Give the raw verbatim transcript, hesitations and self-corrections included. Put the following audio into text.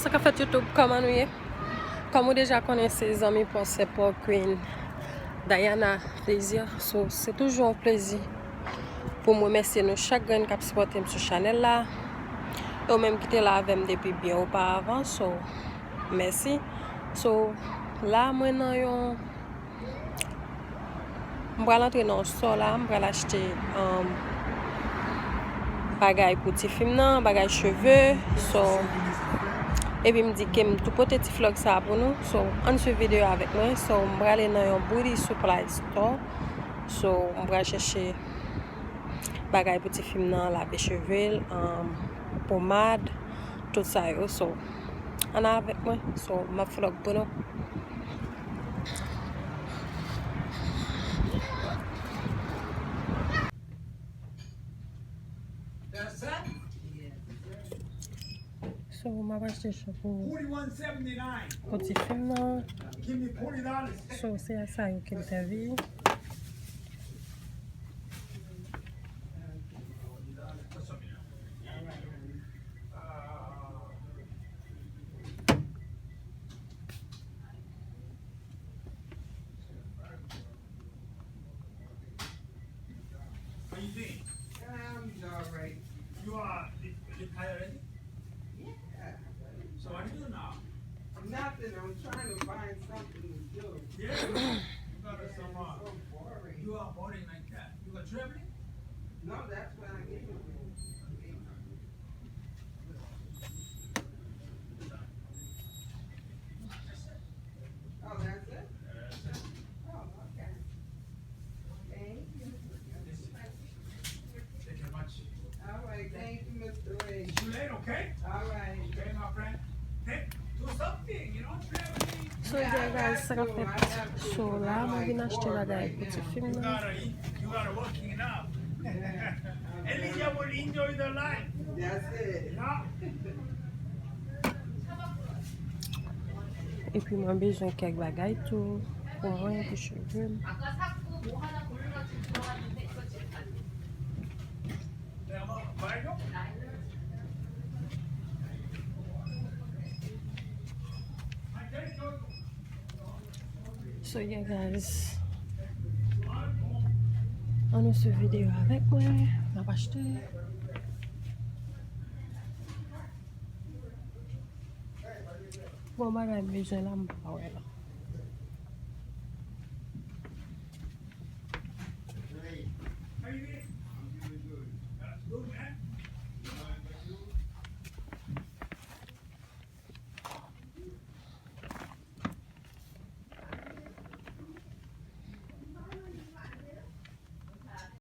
Sa k ap fèt YouTube, kòman nou ye? Kòm ou deja konnen, se zanmi pa w, sè pa w, Queen Diana Plaisir. So, se toujou yon plezi pou m remèsye nou chak grenn k ap sipòte m sou chanèl la. E ou menm ki te la avè m depi byen oparavan, so, mèsi. So, la, mwen nan yon M pral antre nan yon store la, m pral achte, um, bagay pou tifi m nan, bagay cheve. So, epi m di ke m tou pote ti vlog sa a pou nou. So, ann swiv videyo avèk mwen. So, m prale nan yon beauty supply store. So, m pral chèche bagay pou tifi m nan, lave cheve l, um, pomad, tout sa yo. So, ann avèk mwen. So, m ap vlog pou nou. So, m ap achte chanpo pou tifi m nan. So, se a sa yo ke m sèvi. How you been? I'm all right. You are, you, you tired already? Yeah. So what do you do now? Nothing. I'm trying to find something to do. Yeah. You got some, uh, so boring. You are boring like that. You got traveling? No, that's what I came to do. Oh, that's it? Oh, okay. Thank you. Thank you very much. All right, thank you, Mister Ray. See you later, okay? All right. Okay, my friend. Hey, do something, you know, traveling. So, yeah, guys, sa k ap fèt. So, la, mwen vin achte bagay pou tifi m nan. You gotta eat, you gotta work it out. Elijah will enjoy the life. That's it. Yeah. Epi mwen bezwen kèk bagay tou pou mwen, pou cheve m. So yeah, guys. Ann nou swiv videyo avèk mwen. M ap achte. Bon, bagay m bezwen la, m pa wè la.